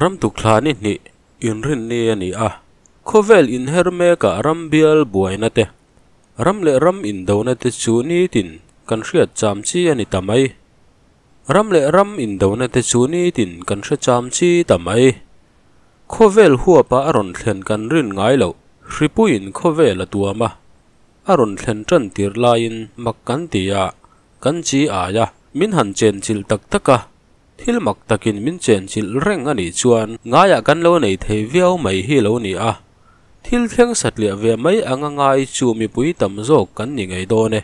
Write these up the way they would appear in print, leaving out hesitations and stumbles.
Ram tukthla ni hnih inrinni a ni a, khawvel inher mekah ram bial buaina te, ram leh ram indona te chu nitin kan hriat cham chi a ni ta mai. Ram leh ram indona te chu nitin kan hre cham chi ta mai. Khawvel huapa a rawn thlen kan rin ngai loh, hripuiin khawvel a tuam a, a rawn thlen tan tir laiin mak kan ti a, kan chi ai a, min han chenchilh tak tak a, Thil mak takin min chenchilh reng a nih chuan ngaiah kan lo nei thei viau mai hi lo ni a, thil thleng satliah ve mai anga ngai chu mipui tam zawk kan ni ngei dawn e.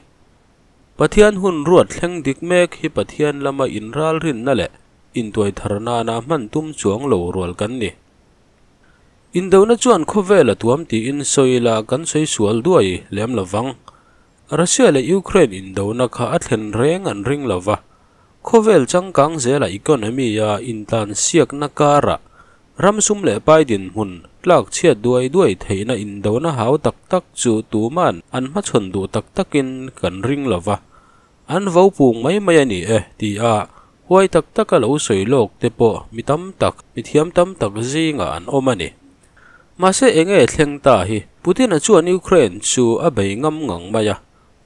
Pathian hun ruat thleng dik mek hi Pathian lama inralrinna leh intuai thar nana hman tum chuang lo rual kan ni. Indona chuan khawvel a tuam tiin sawi ila kan sawi sual duai lem lo vang. Russia leh Ukraine indona kha a thlen reng an ring lo va, Khawvel changkang zela economy-a intlansiakna karah ram sum leh pai dinhmun tlak chhiat duai duai theihna indona hau tak tak chu tuman an hmachhawn duh tak takin kan ring lo va, an vo pung mai mai a ni e ti a huai tak taka lo sawi lawk te pawh mi tam tak, mi thiam tam tak zingah an awm a ni. Mahse enge thleng ta hi Putin-a chuan Ukraine chu a bei ngam ngang mai a.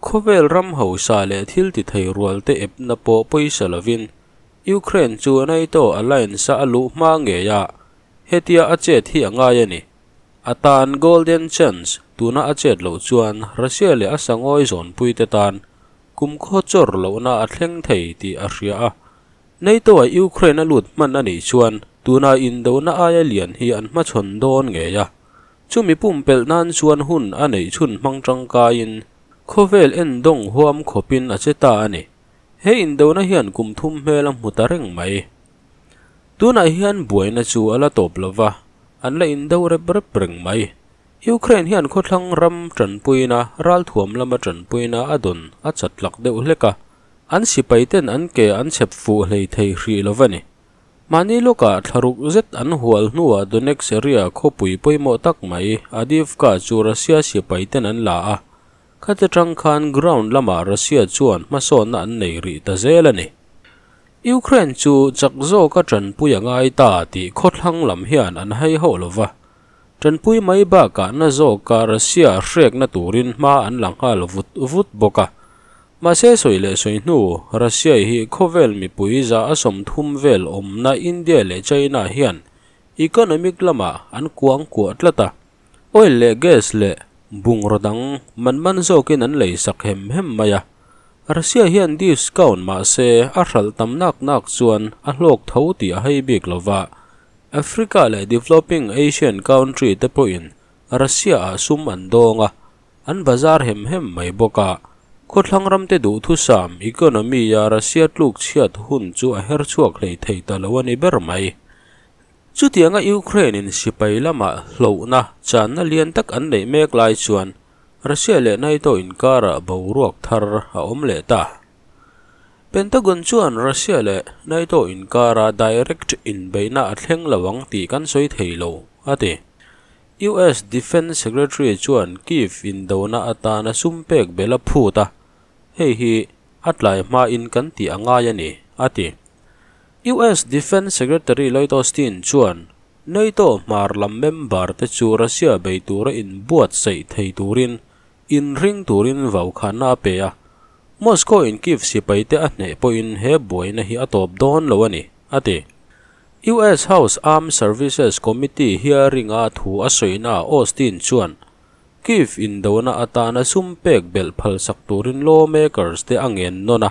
Khawvel ram hausa leh thil ti thei rualte epna pawh pawisa lovin Ukraine chu NATO alliance-a a luh hma ngei a, hetia a chet hi a ngai a ni. A tan golden chance tuna a chet loh chuan Russia leh a sangawi zawnpuite tan kumkhaw chawr lohna a thleng thei tih a hria a. NATO-a Ukraine a lut hman a nih chuan tuna indona aia lian hi an hmachhawn dawn ngei a. Chumi pumpelh nan chuan hun a neih chhun hmang tangkaiin khawvel endawng huam khawpin a che ta a ni. He indona hian kum thum hmel a hmu ta reng mai. Tunah hian buaina chu a la tawp lo va, an la indo rep rep reng mai. Ukraine hian khawthlang ram tanpuina, ralthuam lama tanpuina a dawn a chatlak deuh hlek a, an sipaiten an ke an chhep fuh hlei thei hrih lo va ni. Mahni lawkah thlaruk zet an hual hnuah Donetsk area khawpui pawimawh tak mai Avdiivka chu Russia sipaiten an la a, khati tang khan ground lamah Russia chuan hmasawnna an nei rih ta zel a ni. Ukraine chu chak zawka tanpui a ngai ta tih khawthlang lam hian an hai hauh lo va, tanpui mai bakah na zawka Russia hrekna turin hma an la nghal vut vut bawk a. Mahse sawi leh sawi hnu, Russia hi khawvel mipui za a 30 vel awmna India leh China hian economic lamah an kuang kuah tlat a, oil leh gas leh bungraw dang man man zawkin an lei sak hem hem mai a. Russia hian discount mahse a hralh tam nak nak chuan a hlawk tho tih a hei bik lova. Africa leh developing Asian country te pawhin Russia-ah sum an dawng a, an bazar hem hem mai bawk a. Khawthlang ram te duhthusam economy-a Russia tluk chhiat hun chu a her chhuak hlei thei ta lo a ni ber mai. Chutianga Ukraine-in sipai lamah hlauhna channa lian tak an neih mek lai chuan Russia leh NATO inkarah boruak thar a awm leh ta. Pentagon chuan Russia leh NATO inkarah direct inbeihna a thleng lo ang tih kan sawi thei lo, a ti. US Defence Secretary chuan Kyiv indona atana sum pek bel a phut a, hei hi a tlai hmain kan tih a ngai a ni, a ti. US Defence Secretary Lloyd Austin chuan NATO hmar lam member te chu Russia bei tura inbuatsaih thei turin inring turin vaukhana a pe a. Moscow in Kyiv sipai te a hneh pawhin he buaina hi a tawp dawn lo a ni, a ti. US House Armed Services Committee hearing-a thu a sawina Austin chuan Kyiv indona atana sum pek belh phalsak turin lawmakers te a ngen nawn a.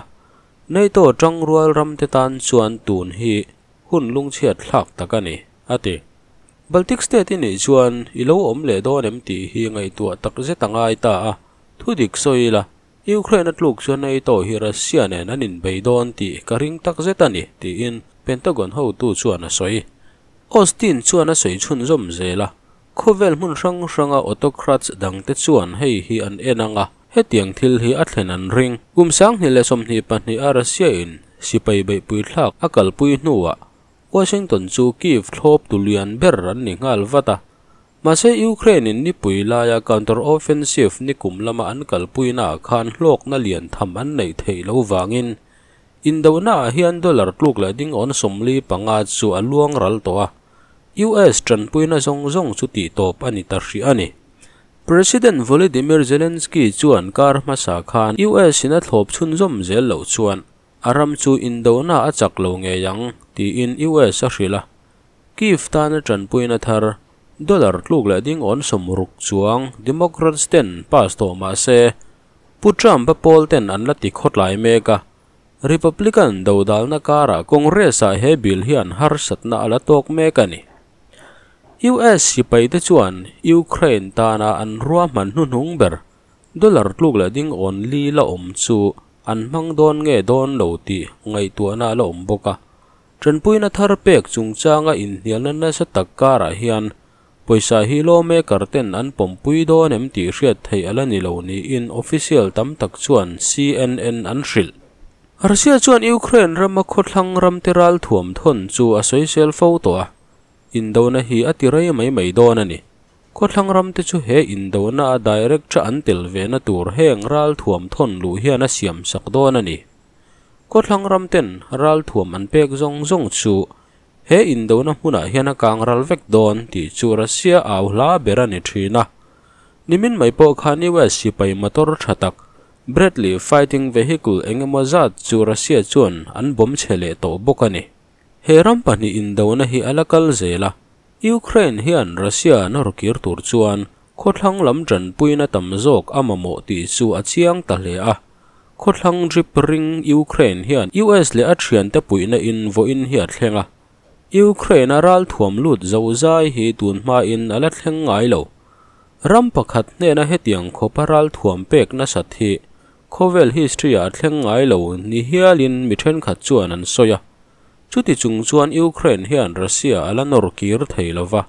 NATO tangrual ram te tan chuan tun hi hun lungchhiat thlak tak a ni, a ti. Baltic State i nih chuan i lo awm leh dawn em tih hi ngaihtuah tak zet a ngai ta a, thu dik sawi ila, Ukraine a tluk chuan NATO hi Russia nen an inbei dawn tih ka ring tak zet a ni, tiin Pentagon hotu chuan a sawi. Austin chuan a sawi chhunzawm zel a, khawvel hmun hrang hranga autocrats dangte chuan hei hi an en ang a, hetiang thil hi a thlen an ring. Kum 2022 a Russia-in sipai beihpui thlak a kalpui hnuah Washington chu Kyiv thlawp tulian ber an ni nghal vat a. Mahse Ukraine-in nipui laia counter-offensive nikum lama an kalpuina khan hlawkna lian tham an neih theih lo wangin indona ah hian dollar tluk leh ding awn 45 chu a luang ral tawh a. US tanpuina zawng zawng chu tihtawp a ni ta hrih a ni. President Volodymyr Zelensky chuan kar hmasa khan US-in a thlawp chhunzawm zel loh chuan a ram chu indona a chak lo ngei ang, tiin US a hrilh a. Kyiv tana tanpuina thar, dollar tluk leh ding awn 60 chuang Democrats ten pass tawh mah se, Pu Trump-a pawl ten an la ti khawtlai mek a. Republican dodalna karah Congress-ah he bill hian harsatna a la tawk mek a ni. US sipaite chuan Ukraine tana an ruahman hnuhnung ber, dollar tluk leh ding awn li la awm chu an hmang dawn nge dawn lo tih ngaihtuahna a la awm bawk a. Tanpuina thar pek chungchanga inhnialna nasa tak karah hian pawisa hi lawmaker ten an pawmpui dawn em tih hriat theih a la ni lo niin official tam tak chuan CNN an hrilh. Russia chuan Ukraine rama khawthlang ramte ralthuam thawn chu a sawisel fo tawh a. Indona hi a ti rei mai mai dawn a ni. Khawthlang ramte chu he indona a direct a an tel ve na tur heng ralthuam thawn luh hian a siam sak dawn a ni. Khawthlang ramten ralthuam an pek zawng zawng chu he indona hmunah hian a kang ral vek dawn tih chu Russia au hla ber a ni thin a. Nimin mai pawh khan US sipai motor tha tak Bradley fighting vehicle engemaw zat chu Russia chuan an bomb chhe leh tawh bawk a ni. He ram pahnih indona hi a la kal zel a, Ukraine hian Russia nawr kir tur chuan khawthlang lam tanpuina tam zawk a mamawh tih chu a chiang ta hle a. Khawthlang drip ring Ukraine hian US leh a thiante puihna in vawiin hi a thleng a. Ukraine a ralthuam lut zo zai hi tun hmain a la thleng ngai lo. Ram pakhat hnena hetiang khawpa ralthuam pek nasat hi khawvel history ah a thleng ngai lo ni hialin mi thenkhat chuan an sawi a. Chuti chung chuan Ukraine hian Russia a la nawr kir thei lo va.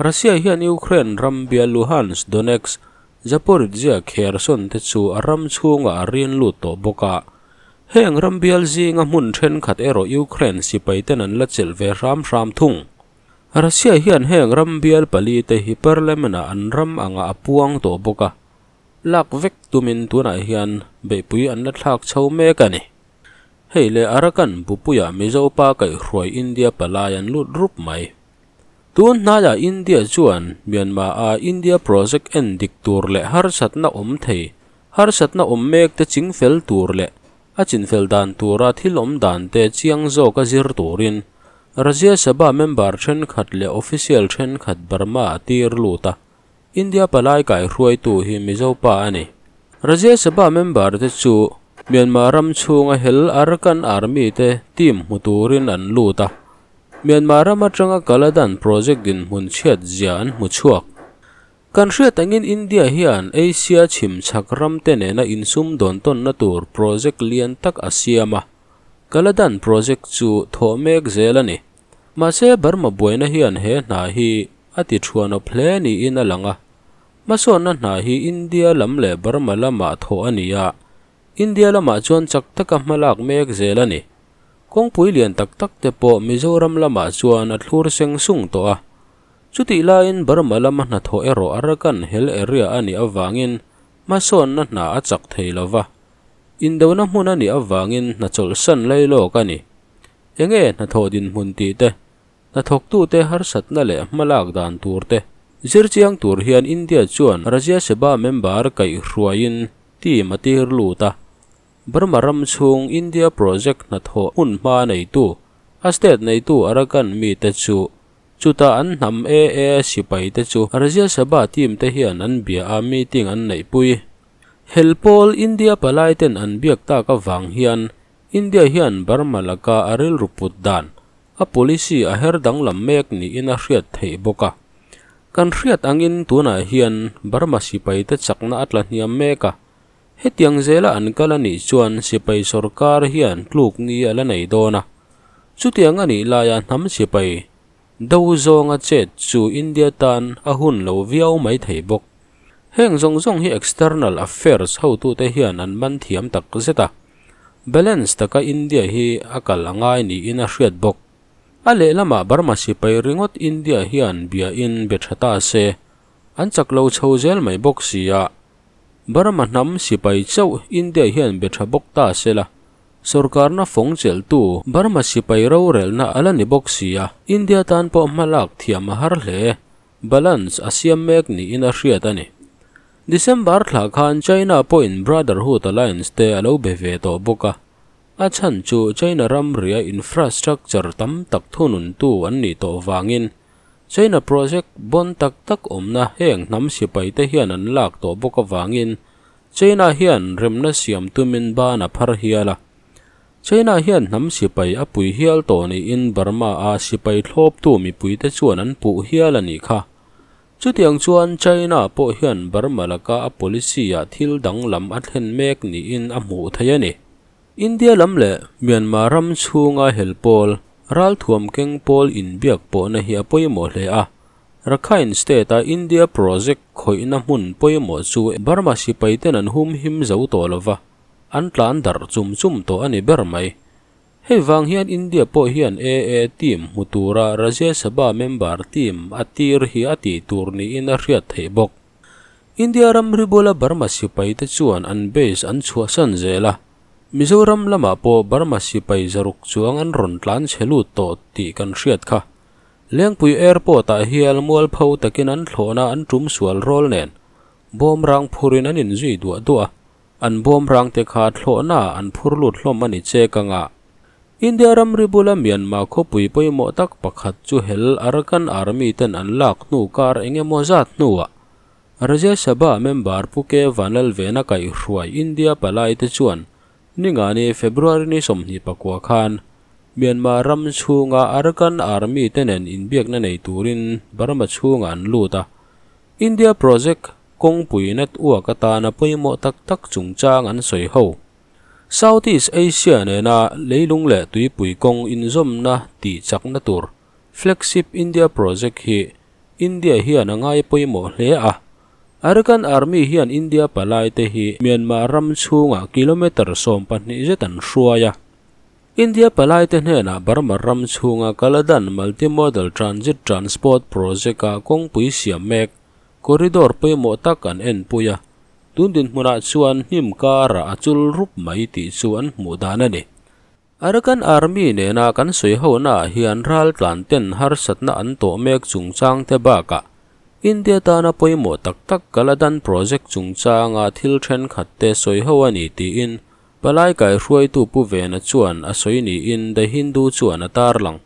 Russia hian Ukraine ram bia Luhansk, Donetsk, Zaporizhzhia, Kherson te chu a ram chhungah a rin lut tawh bawk a. Heng ram bial zinga hmun thenkhat erawh Ukraine sipai ten an la chelh ve hram hram thung. Russia hian heng ram bial pali te hi parliament ah an ram anga a puang tawh bawk a. Lak vek tumin tunah hian beihpui an la thlak chho mek a ni. Hei le Arakan Bupuia Mizo pa kaihhruai India palai an lut rup mai. Tun hnaiah India chuan Myanmar a India project en dik tur leh harsatna awm thei, harsatna awm mek te chingfel tur leh a chinfel dan tura thil awm dan te chiang zawk a zir turin Rajya Sabha member thenkhat leh official thenkhat Burma a tir lut a. India palai kaihhruaitu hi Mizo pa a ni. Rajya Sabha member te chu Myanmar ram chhunga hel Arakan Army te team hmu turin an lut a. Myanmar ram atanga Kaladan project dinhmun chhiat zia an hmu chhuak. Kan hriat angin India hian Asia chhim chhak ram te nena insum dawn tawnna tur project lian tak a siam a. Kaladan project chu thawh mek zel a ni. Mahse Burma buaina hian he hna hi a ti thuanawp hle niin a lang a. Hmasawnna hna hi India lam leh Burma lamah thawh a ni a. India lamah chuan chak taka hmalak mek zel a ni. Kawngpui lian tak tak te pawh Mizoram lamah chuan a thlur seng sung tawh a. Chutih laiin Burma lama hnathawh erawh Arakan hel area a nih avangin hmasawnna hna a chak thei lo va. Indona hmun a nih avangin hna chawlhsan lailawk a ni. Enge hnathawh dinhmun tih te, hnathawktute harsatna leh hmalak dan tur te zirchiang tur hian India chuan Rajya Sabha member kaihhruaiin team a tir lut a. Burma ram chhung India project hnathawh hmun hma neitu, a state neitu Arakan mite chu chutah an hnam AA sipai te chu Rajya Sabha team te hian an bia a meeting an neihpui. Helpawl India palai ten an biak tak avang hian India hian Burma laka a rilru put dan, a policy a her danglam mek niin a hriat theih bawk a. Kan hriat angin tunah hian Burma sipai te chakna a tla hniam mek a. Hetiang zela an kal a nih chuan sipai sorkar hian tluk ni a la nei dawn a. Chutiang a nih laia hnam sipai do zawnga chet chu India tan a hun lo viau mai thei bawk. Heng zawng zawng hi external affairs hotute hian an man thiam tak zet a. Balance taka India hi a kal a ngai niin a hriat bawk. A lehlamah Burma sipai ringawt India hian bia in be tha ta se, an chak lo chho zel mai bawk si a. Burma hnam sipai chauh India hian be tha bawk ta se la. Sorkarna fawng chelhtu Burma sipai rorelna a la ni bawk si a, India tan pawh hmalak thiam a har hle. Balance a siam mek niin a hriat a ni. December thla khan China pawhin Brotherhood Alliance te a lo be ve tawh bawk a, a chhan chu China ramria infrastructure tam tak thununtu an nih tawh vangin China project bon tak tak awmna heng hnam sipaite hian an lak tawh bawk avangin China hian remna siam tumin ban a phar hial a. China hian hnam sipai a pui hial tawh niin Burma-a sipai thlawptu mipuite chuan an puh hial a nih kha. Chutiang chuan China pawh hian Burma laka a policy-ah thil danglam a thlen mek niin a hmuh theih a ni. India lam leh Myanmar ram chhunga hel pawl, ralthuam keng pawl inbiak pawhna hi a pawimawh hle a. Rakhine State-a India project khawihna hmun pawimawh chu Burma sipaiten an humhim zo tawh lova, an tlan darh chum chum tawh a ni ber mai. Hei vang hian India pawh hian AA team hmu tura Rajya Sabha member team a tir hi a tih tur niin a hriat theih bawk. India ramri bula Burma sipaite chuan an base an chhuahsan zel a, Mizoram lamah pawh Burma sipai zaruk chuang an rawn tlan chhe lut tawh tih kan hriat kha. Lengpui Airport-ah hial mualpho takin an thlawhna an tum sual rawl nen bawmrang phurin an inzui duah duah a. An bawmrang te kha thlawhna an phur lut hlawm a ni che ka ngah. India ramri bula Myanmar khawpui pawimawh tak pakhat chu hel Arakan Army ten an lak hnu kar eng emaw zat hnuah Rajya Sabha member Pu K Vanlalvena kaihhruai India palai te chuan Ningani February ni 29 khan Myanmar ram chhunga Arakan Army te nen inbiakna nei turin Burma chhungah an lut a. India project kawngpui network atana pawimawh tak tak chungchang an sawi ho. Southeast Asia nena leilung leh tuipui kawng inzawmna tih chakna tur Flagship India Project hi India hian a ngai pawimawh hle a. Arakan Army hian India palaite hi Myanmar ram chhungah kilometre 12 zet an hruai a. India palaite hnenah Burma ram chhunga Kaladan Multimodal Transit Transport Project-a kawngpui siam mek corridor pawimawh tak an en pui a, tun dinhmunah chuan hnim karah a chul rup mai tih chu an hmuh dan a ni. Arakan Army nena kan sawi honaah hian ral tlan ten harsatna an tawh mek chungchang te bakah India tana pawimawh tak tak Kaladan Project chungchanga thil thenkhat te sawi ho a ni tiin Palai kaihruaitu Pu Vena chuan a sawi niin The Hindu chuan a tarlang.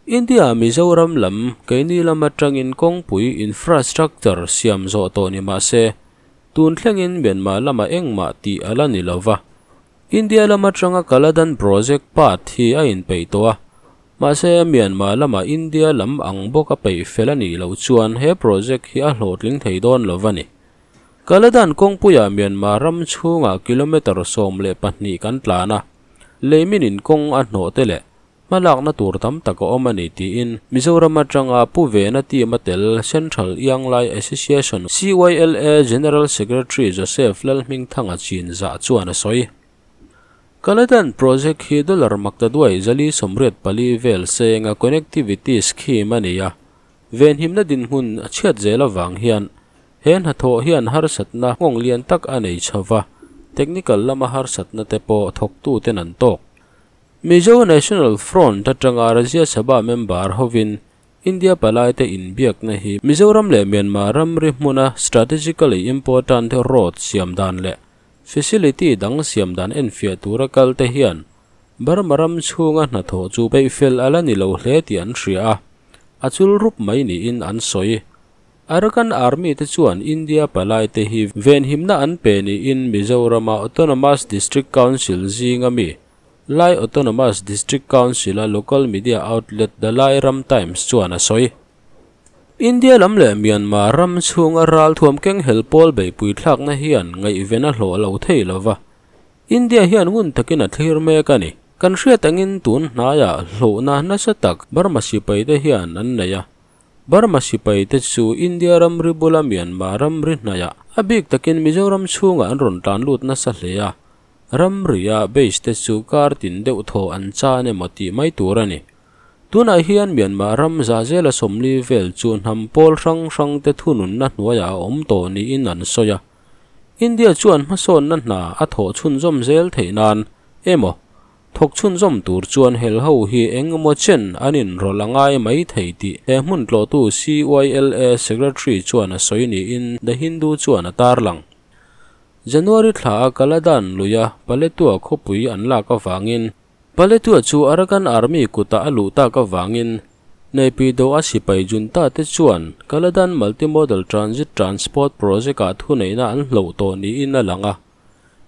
India Mizoram lam keini lam atangin kawngpui infrastructure siam zawh tawh ni mah se, tun thlengin Myanmar lama engmah tih a la ni lova. India lam atanga Kaladan Project path hi a inpeih tawh a, mahse Myanmar lama India lam ang bawk a peih fel a nih loh chuan he project hi a hlawhtling thei dawn lova ni. Kaladan kawngpuiah Myanmar ram chhungah kilometre 12 kan tlan a, leimin in kawng a hnawh te leh hmalakna tur tam tak a awm a ni tiin Mizoram atanga Pu Vena team a tel Central Young Lai Association CYLA General Secretary Joseph Lalhmingthanga chin zah chuan a sawi. Kaladan Project hi dollar maktaduai 484 vel senga connectivity scheme a ni a, venhimna dinhmun a chhiat zel avang hian he hnathawh hian harsatna nghawng lian tak a nei chhova, technical lama harsatna te pawh thawktu ten an tawk. Mizo National Front atanga Rajya Sabha member hovin India palaite inbiakna hi Mizoram leh Myanmar ramri hmuna strategically important road siam dan leh facility dang siam dan enfiah tura kal te hian Burma ram chhunga hnathawh chu peihfel a la ni lo hle tih an hria a, a chul rup mai niin an sawi. Arakan Army te chuan India palaite hi venhimna an pe niin Mizorama Autonomous District Council zinga mi Lai Autonomous District Council a local media outlet The Lai Ram Times chuan a sawi. India lam leh Myanmar ram chhunga ral thuam keng hel pawl beihpui thlakna hian ngaihven a hlawh lo thei lova. India hian ngun takin a thlir mek a ni. Kan hriat angin tun hnaiah hlawhna nasa tak Burma sipaite hian an nei a. Burma sipaite chu India ramri bula Myanmar ramri hnaiah a bik takin Mizoram chhungah an rawn tlan lut nasa hle a. Ramria base te chu kar tin deuh thaw an chan emaw tih mai tur a ni. Tunah hian Myanmar ram zazela 40 vel chu hnam pawl hrang hrang te thununna hnuaiah a awm tawh niin an sawi a. India chuan hmasawnna hna a thawh chhunzawm zel theih nan emaw Thawk chhunzawm tur chuan helho hi eng emaw chen an inrawlh a ngai mai thei tih he hmun tlawhtu CYLA Secretary chuan a sawi niin The Hindu chuan a tarlang. January thla a Kaladan luia Paletwa khawpui an lak avangin Paletwa chu Arakan Army kutah a luh tak avangin Naypyidaw a sipai junta te chuan Kaladan Multimodal Transit Transport Project-ah thuneihna an hloh tawh niin a lang a.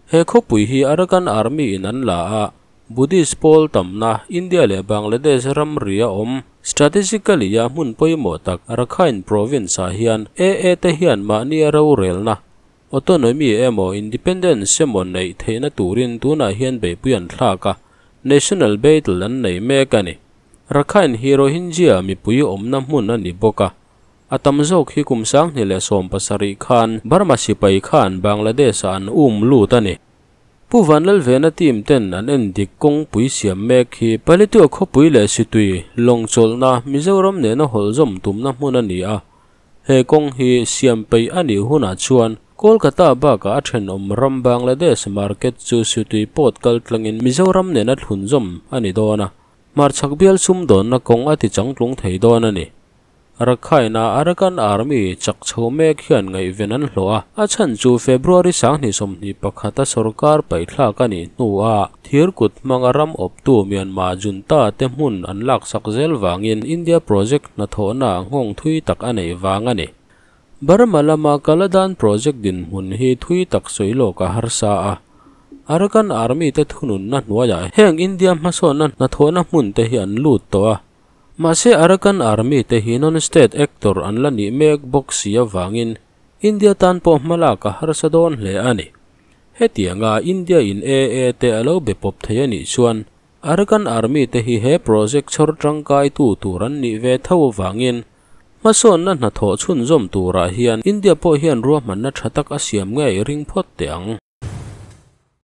He khawpui hi Arakan Army in an la a, Buddhist pawl tamna India leh Bangladesh ramri a awm. Strategically a hmun pawimawh tak Rakhine province ah hian AA te hian mahni a rorelna, autonomy emaw independence emaw neih theihna turin tunah hian beihpui an thlak a, national battle an nei mek a ni. Rakhine hi Rohingya mipui awmna hmun a ni bawk a. A tam zawk hi kum 2017 khan Burma sipai khan Bangladesh-ah an um lut a ni. Pu Vanlalvena team ten an en dik kawngpui siam mek hi Paletwa khawpui leh Situi lawng chawlhna Mizoram nena hawlhzawm tumna hmun a ni a. He kawng hi siam peih a nih hunah chuan Kolkata bakah a thenawm ram Bangladesh market chu Situi port kal tlangin Mizoram nena thlunzawm a ni dawn a, hmarchhak bial sumdawnna kawng a ti changtlung thei dawn a ni. Rakhine-a Arakan Army chak chho mek hian ngaihven an hlawh a, a chhan chu February 2021 a sorkar paihthlak a nih hnuah thir kut hmanga ram awptu Myanmar junta te hmun an laksak zel vangin India project hnathawhna nghawng thui tak a neih vang a ni. Burma lama Kaladan project dinhmun hi thui tak sawi lawk a harsa a, Arakan Army te thununna hnuaiah heng India hmasawnna hnathawhna hmun te hi an lut tawh a. Mahse Arakan Army te hi non-state actor an la nih mek bawk si avangin India tan pawh hmalak a harsa dawn hle a ni. Hetianga India in AA te a lo be pawp thei a nih chuan Arakan Army te hi he project chhawr tangkai tu tur an nih ve tho avangin hmasawnna hnathawh chhunzawm turah hian India pawh hian ruahmanna tha tak a siam ngei ring phawt teh ang.